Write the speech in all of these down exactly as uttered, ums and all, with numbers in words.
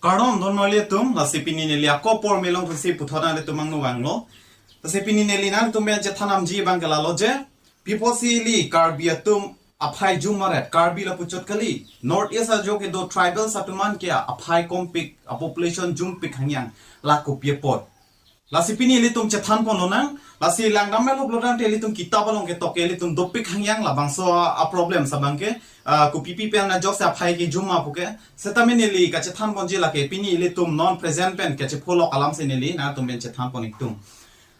Kardom don noi ilitum, lasi pini neli ako apor me along pusi puthot nanglitum angno vanglo. Lasi pini neli nanglitum pen chethan damji abang ke lalo je, pi apotsi ili Karbi atum aphai jum maret, Karbi lapu chot kali, North East ajo kedo tribals atum an ke aphai kompik, a population jumpik hangyang, la kopi apot. Lasi pini ilitum chethan pon lonang, lasi langdam melo pulo tangte ilitum kitap along ketok ke ilitum dopik hangyang, labangso a, a problem abang ke, ah, kopi pi pen ajoksi aphai kejum ma pu ke. Setame neli kachethan ponji lake pini ilitum non present pen kachepholok alam si neli nanglitum pen chethan pon iktung.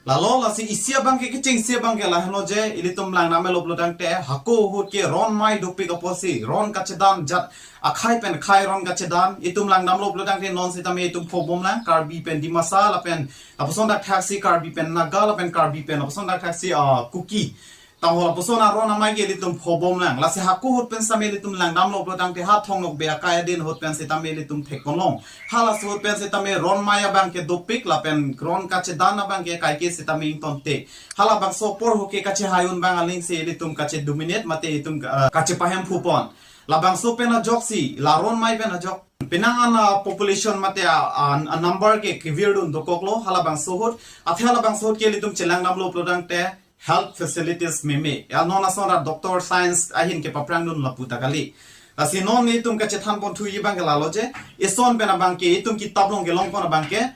Lalo lasi isi abang ke, kechengsi abang ke lahenlo je, ilitum langdam melo pulo tangte hako ahut ke ron mai dopik apotsi, ron kachedan jat akhai pen akhai ron kachedan, itum langdam lo pulo tangte non setame itum phobom lang, Karbi pen Dimasa lapen lapuson dak thaksi Karbi pen Naga lapen Karbi pen lapuson dak thaksi, ah, Kuki. Tangho lapuson aron amei ke ilitum phobom lang. Lasi hako ahut pen setame ilitum langdam lo pulo tangte ha Thong Nokbe akai adin ahut pen setame ilitum thek pon long. Halaso ahut pen setame ron mai abang ke dopik lapen ron kachedan abang ke kaike setame ingtonte. Halabangso apor ahut ke kachehai un abang aling si ilitum kache dominate mate itum, ah, kachepahem phu pon. Labangso pen ajoksi, la ron mai pen ajok, penang an a population mate a, a, a number ke kevirdun dokoklo, halabangso ahut, athe halabangso ahut ke ilitum chelangdam lo pulo tangte health facilities meme. Ya non ason ra doctor science ahin ke paprangdun lapu ta kali. Lasi non itum kachethan pon thuji abang ke lalo je, ison pen abang ke, itum kitap along kelong pon abang ke,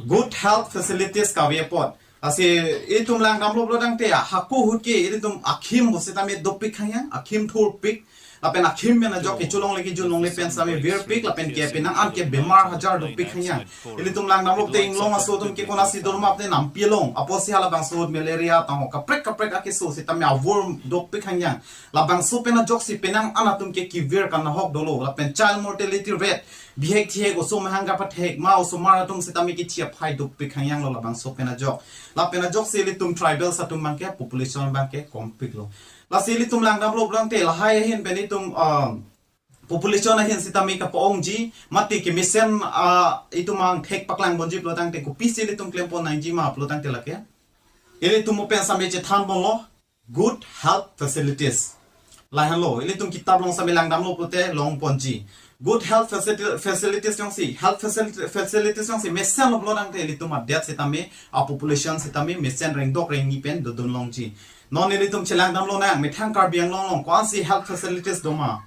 good health facilities kave apot. Lasi itum langdam lo pulo tangte ya, hako ahut ke ilitum akhim bo setame dopik hangyang, akhim thurpik, lapen akhim pen ajok kecholongle kejunlongle pen setame virpik, lapen ke penang an ke bemar hajar dopik hangyang. Ilitum langdam lo te inglong aso atum ke konatsi dolo ma pu te nampi along, apotsi halabangso ahut malaria tangho kaprek kaprek akeso setame avur dopik hangyang. Labangso pen ajoksi penang an atum ke kevir kanahok dolo, lapen child mortality rate, bihek thihek, oso mahang kapathek ma osomar atum setame kethi aphai dopik hangyang lo labangso pen ajok. Lapen ajoksi ilitum tribals atum abang ke population abang ke kompik lo. Lasi ilitum langdam lo pulo tangte lahai ahin pen itum, ah, population ahin setame kapa-ongji, mate kemesen, ah, itum angthek paklang ponji pulo tangte kopisi ilitum klem pon nangji ma pulo tangte lake, ilitum mo pen setame chethan ponlo, good health facilities. Lahenlo, ilitum kitap along setame langdam lo pulote long ponji. Good health facility, facilities jongsi, health facility, facilities jongsi mesen lo pulo tangte ilitum adet setame, a population setame mesen rengdok rengni pen dodun longji. Non ilitum chelangdam lonang, methang Karbi Anglong along ko-ansi health facilities doma.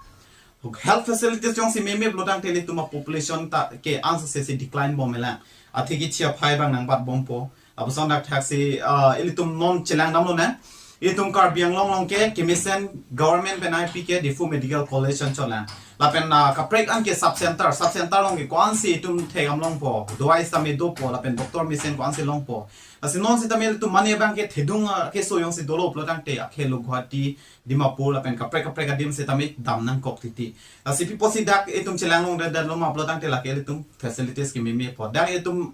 Health facilities jongsi meme pulo tangte ilitum a population ta ke ansa se si decline bom melang. Athe kethi aphai abang nangbat bompo. Lapuson dak thaksi, ah, ilitum non chelangdam lonang. Ilitum Karbi Anglong along ke kemesen government pen nangpi ke Diphu Medical College an cholang. Lapen, ah, kaprek an ke sub center, sub center along ke ko-ansi itum thek dam longpo, dawai setame dopo, lapen doctor mesen ko-ansi longpo. Lasi non setame ilitum mane abang ke thedung, ah, keso jongsi dolo pulo tangte akhelo Guwahati, Dimapur lapen kaprek kaprek adim setame dam nangkok titi. Lasi pi apotsi dak itum chelang longledet lo ma pulo tangte lake ilitum facilities kememe apot. Dak itum,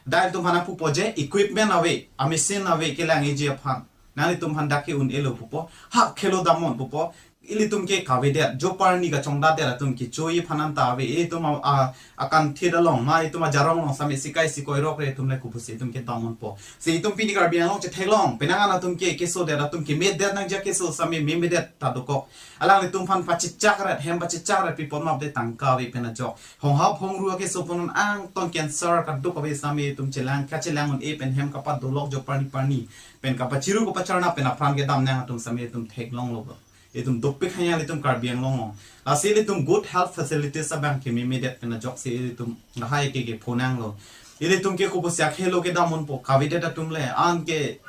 dak itum aphan nangpupo je equipment ave, a machine ave kelang eji aphan. Nanglitum aphan dak ke un-elo pupo. Ha khelo damnon pupo. Ilitum ke kavedet, joparni kachongdatdet atum kechoji aphan anta ave. Ilitum a, a, akanthit along ma itum ajarong along setame sikai sikoirok re itum le kopusi itum kedam unpo. Si itum pini Karbi Anglong chetheklong, penang an atum ke kesodet atum kemedet nangji akeso setame memedet ta dokok. Alanglitum aphan pachechak ret, hem pachechak ret pi apot ma pu te tangka ave pen ajok. Honghap hongru akeso pon angton cancer kaduk ave setame itum chelang, kachelang un-e pen hem kapadolok joparni parni pen kapachiru kapacharna pen apran kedam nang atum setame itum theklonglo. Itum dopik hangyang ilitum Karbi Anglong along. Lasi ilitum good health facilities abang kememedet pen ajoksi ilitum lahai ke kepho nanglo. Ilitum ke kopusi akhelo kedam unpo, kavedet atum le, anke.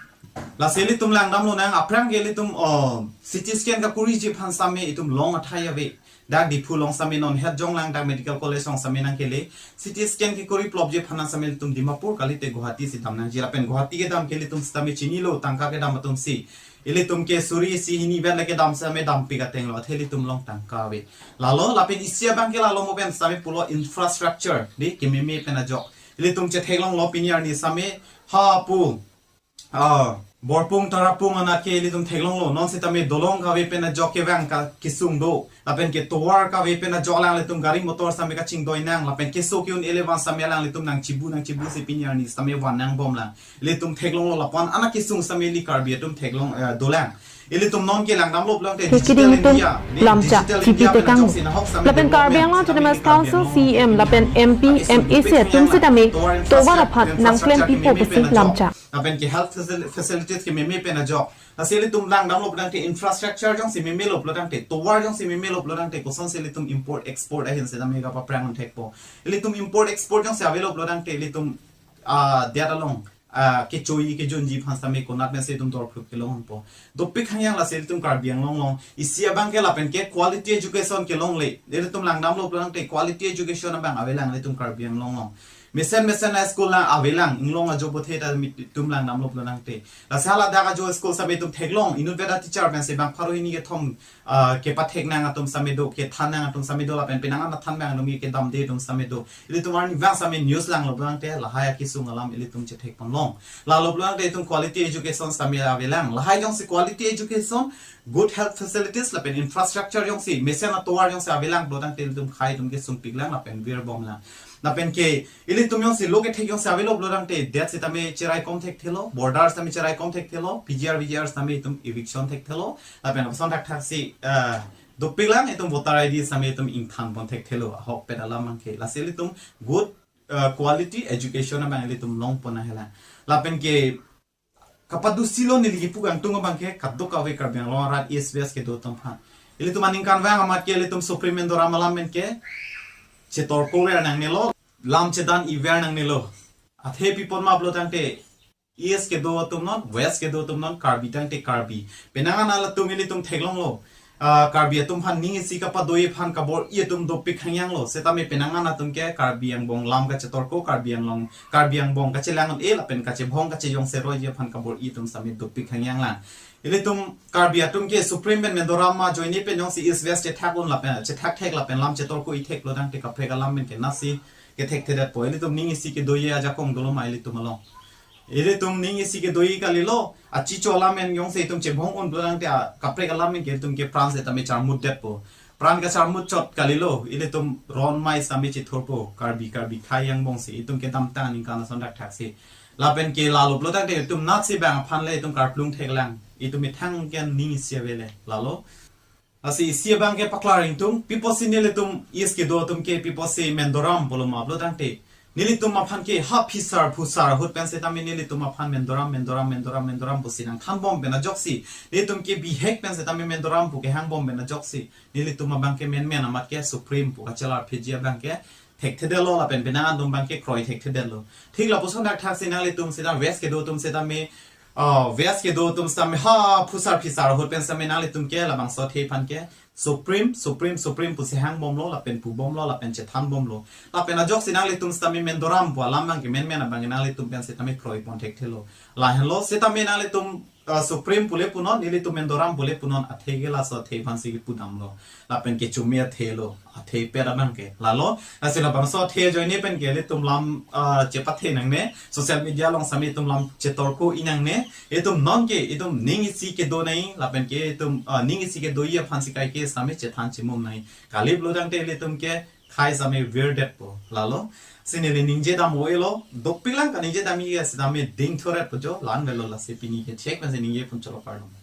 Lasi ilitum langdam lonang, aphrang ke ilitum, oh, C T scan kakuriji aphan setame itum long athai ave. Dak Diphu along setame non het jonglang, dak medical college along setame nangkele. C T scan kekuri plopji aphan setame ilitum Dimapur kalite Guwahati si dam nangji, lapen Guwahati kedam ke ilitum setame chinilo, tangka kedam atum si. Ilitum ke suri isi hini pen le kedam setame dampik ateng lo, athe ilitum along tangka ave. Lalo, lapen isi abang ke lalo mo pen setame pulo infrastructure, di kememe pen ajok. Ilitum chetheklonglo pini arni setame, ha pu, ah, Borpung Tarapung anat ke ilitum theklonglo, non setame dolong kave pen ajok kevang ka kesung do. Lapen ke tovar kave pen ajok alanglitum gari motor sitame kachingdoi nang, lapen keso ke-un-e le van sitame alanglitum nangchibu nangchibu si pini arni sitame van nangbom lang. Ilitum theklonglo lapu-an anak kesung sitame ili Karbi atum theklong, eh, dolang. Ilitum non ke langdamlo pulang te Thekiding digital itum India, ne lamchak digital chipi India pen tekang ajok si nahok sitame lapen development Karbi Anglong sitame Autonomous ili Karbi Council Anglong C E M lapen M P, akesung M A C atum sitame tovar tovar infrastructure, aphan nangklem infrastructure pipo kememe pusi pen ajok, lamchak. Lapen ke health facil-, facilities kememe pen ajok. Lasi ilitum langdamlo pulang te infrastructure jongsi memelo pulang te, tovar jongsi memelo pulang te, kosonsi ilitum import export ahin sitame kapaphrang thekpo. Ilitum import export jongsi avelo pulang te, ilitum, ah, adet along, ah, kechoi kejunji aphan sitame konat pensi itum dorphluk kelongpo. Dopik hangyang lasi ilitum Karbi Anglong along. Isi abang ke lapen ke quality education kelongle. Ilitum langdamlo pulang te quality education abang avelang ilitum Karbi Anglong along. Mesen mesen a-school lang avelang, inglong ajo bothe ta mi-, itum langdamlo pulang te. Lasi haladak ajo school sitame itum theklong, inut veda teacher pensi bang pharo hini kethom, ah, kepathek nang atum sitame do, kethan nang atum sitame do, lapen penang an than bang atum kedamde atum sitame do. Ilitum arnivang sitame news langlo pulang te, lahai akesung alam ilitum chethek ponlong. Lalo pulang te itum quality education sitame avelang. Lahai jongsi quality education, good health facilities, lapen infrastructure jongsi, mesen atovar jongsi avelang pulang te ilitum khei atum kesungpik lang, lapen virbom lang. Lapen ke, ilitum jongsi lo kethek jongsi avelo pulang te, det sitame cheraikom thekthelo, border sitame cheraikom thekthelo, P G R, V G R sitame itum eviction thekthelo, lapen ason thakthak si, eh, dopik lang itum voter I D sitame itum ingthan pon thekthelo, ahokpet alam abang ke. Lasi ilitum good, eh, quality education abang ilitum longpon ahelang. Lapen ke kapadusilo neli kipu kangtung abang ke kadokave Karbi Anglong arat East West kedo atum aphan. Ilitum aningkanvang amat ke ilitum Supreme Mendoram alam pen ke chetorko ver nangnelo, lam chedan-i ver nangnelo. Athe pi apot ma pulo tangte East kedo atum non, West kedo atum non, Karbi tangte Karbi. Penang an latum ilitum theklonglo. Ah, Karbi atum aphan ning isi kapadoi aphan kabor-i atum dopik hangyanglo. Setame penang an atum ke Karbi angbong lam kachetorko, Karbi Anglong, Karbi angbong kachelang-un-e lapen kachebhong kachejong seroi aphan kabor-i atum sitame dopik hangyang lang. Ilitum Karbi atum ke Supreme pen Mendoram ma ajoine pen jongsi East West chethak-un lapen chethak thek lapen lam chetorko-i thek pulo tangte kaprek alam pen ke nasi kethek thedetpo. Ilitum ning isi kedoji ajakong dolo ma ilitum along. Ilitum ning isi kedoji kalilo, achicho alam pen jongsi itum chebhong-un pulo tangte a kaprek alam pen ke itum ke pran setame charmutdetpo. Pran kacharmut chot kalilo, ilitum ron mai sitame chithurpo, Karbi, Karbi khei angbong si, itum kedamtang aningkan ason thakthak si. Lapen ke lalo pulo tangte itum natsi bang aphan le itum karplung theklang, itum methang ke ning isi avele, lalo. Lasi isi abang ke paklar ingtung, pi apotsi nelitum East kedo atum ke pi apotsi Mendoram pulo ma pulo tangte. Nelitum aphan ke ha phisar phusar ahut pen setame nelitum aphan Mendoram, Mendoram, Mendoram, Mendoram pusi nangthanbom pen ajoksi. Nelitum ke bihek pen setame Mendoram pu kehangbom pen ajoksi. Nelitum abang ke menmen amat ke Supreme pu kachelar pheji abang ke thekthedetlo lapen penang an atum abang ke kroi thekthedetlo. Thik lapuson thakthak si nanglitum seta West kedo atum setame, ah, West kedo atum setame ha phusar phisar ahut pen setame nanglitum ke labangso athe aphan ke Supreme, Supreme, Supreme pusi hangbomlo, lapen pubomlo, lapen chethanbomlo. Lapen ajoksi nanglitum setame Mendoram pu alam abang ke menmen abang ke nanglitum pen setame kroi pon thekthelo. Lahenlo setame nanglitum, ah, Supreme pule punon, nelitum Mendoram pule punon, athe ke laso athe aphan si kipudamlo. Lapen ke chumi athelo, athe pet abang ke. Lalo, lasi labangso athe ajoine pen ke ilitum lam, ah, chepathe nangne, social media along setame itum lam chetorko-i nangne, itum non ke, itum ning isi kedo nangji, lapen ke itum, ah, ning isi kedoji aphan si kaike setame chethan chimum nangji. Kali pulo tangte ilitum ke khei setame virdetpo, lalo. Si neli ningje dam-o-elo, dopik lang kaningje damji ke setame dingthuret po jo, la-an avelo lasi pini ke chek pensi ningje pon cholo kardom.